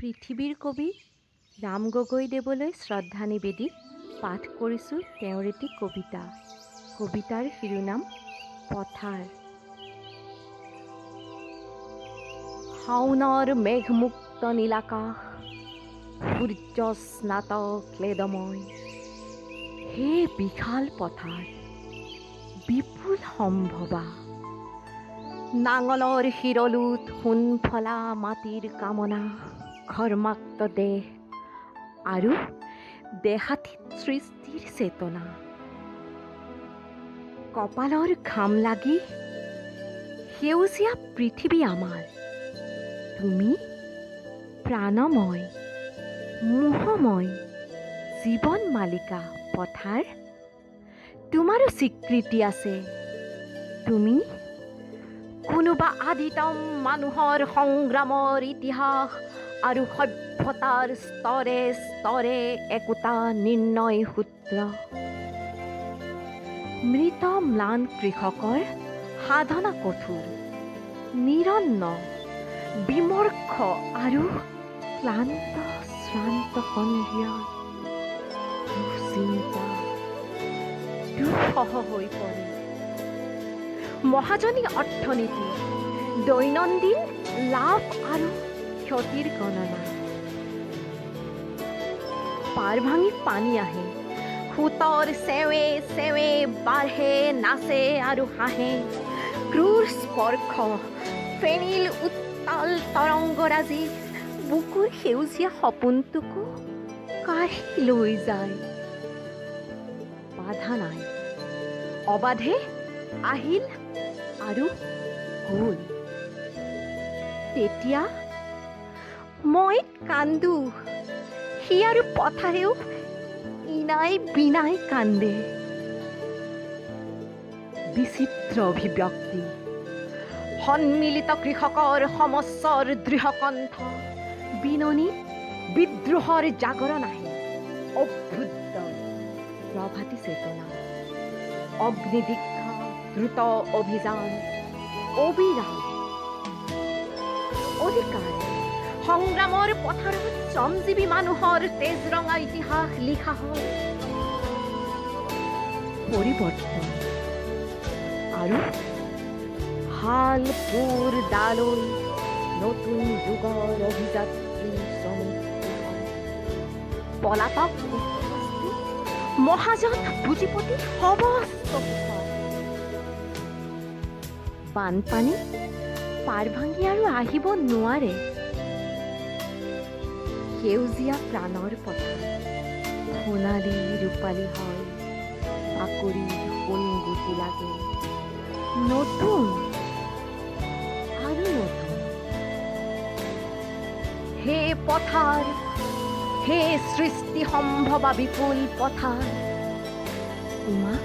পৃথিৱীৰ কবি ৰাম গগৈদেৱলৈ শ্ৰদ্ধা নিবেদি পাঠ কৰিছোঁ তেওঁৰ এটি কবিতা। কবিতাৰ শিৰোনাম পথাৰ। শাওনৰ মেঘমুক্ত নীলাকাশ, সূৰ্য স্নাত ক্লেদময়, হে বিশাল পথাৰ, বিপুল সম্ভৱা, নাঙলৰ শিৰলুত সোণফলা মাটিৰ কামনা, ঘৰ্মাক্ত দেহ আৰু দেহাতীত সৃষ্টিৰ চেতনা। কপালৰ ঘাম লাগি সেউজীয়া পৃথিৱী আমাৰ, তুমি প্ৰাণময়, মোহময় জীৱন মালিকা পথাৰ, তোমাৰো স্বীকৃতি আছে। তুমি কোনোবা আদিতম মানুহৰ সংগ্ৰামৰ ইতিহাস আৰু সভ্যতাৰ স্তৰে স্তৰে একোটা নিৰ্ণয় সূত্ৰ। মৃত ম্লান কৃষকৰ সাধনা কঠোৰ, নিৰন্ন, বিমৰ্ষ আৰু ক্লান্ত শ্ৰান্ত সন্ধিয়াৰ দুশ্চিন্তা দুঃসহ হৈ পৰে। মহাজনী অৰ্থনীতি, দৈনন্দিন লাভ আৰু ক্ষতিৰ গণনা। পাৰ ভাঙি পানী আহে, সোঁতৰ চেৱে চেৱে বাঢ়ে, নাচে আৰু হাঁহে। ক্ৰূৰ স্পৰ্শ, ফেনিল উত্তাল তৰংগৰাজি বুকুৰ সেউজীয়া সপোনটোকো কাঢ়ি লৈ যায়। বাধা নাই, অবাধে আহিল আৰু গ'ল। তেতিয়া মই কান্দো, সি আৰু পথাৰেও ইনাই বিনাই কান্দে। বিচিত্ৰ অভিব্যক্তি, সন্মিলিত কৃষকৰ সমস্বৰ দৃঢ়কণ্ঠ, বিননি বিদ্ৰোহৰ জাগৰণ আহে, অভ্যুদয়, প্ৰভাতী চেতনা, অগ্নিদীক্ষা, দ্ৰুত অভিযান, অবিৰাম অধিকাৰ সংগ্ৰামৰ পথাৰত শ্ৰমজীৱী মানুহৰ তেজৰঙা ইতিহাস লিখা হয়। পৰিৱৰ্তন আৰু হাল কোৰ দালৈ নতুন যুগৰ অভিযাত্ৰী শ্ৰমিক কৃষক। পলাতক উদ্বাস্তু, মহাজন পুঁজিপতি সমস্ত শোষক। বানপানী পাৰ ভাঙি আৰু আহিব নোৱাৰে। সেউজীয়া প্ৰাণৰ পথাৰ সোণালী ৰূপালী হয়, বাকৰিৰ সোণগুটি লাগে, নতুন আৰু নতুন। হে পথাৰ, হে সৃষ্টি সম্ভৱা বিপুল পথাৰ, তোমাক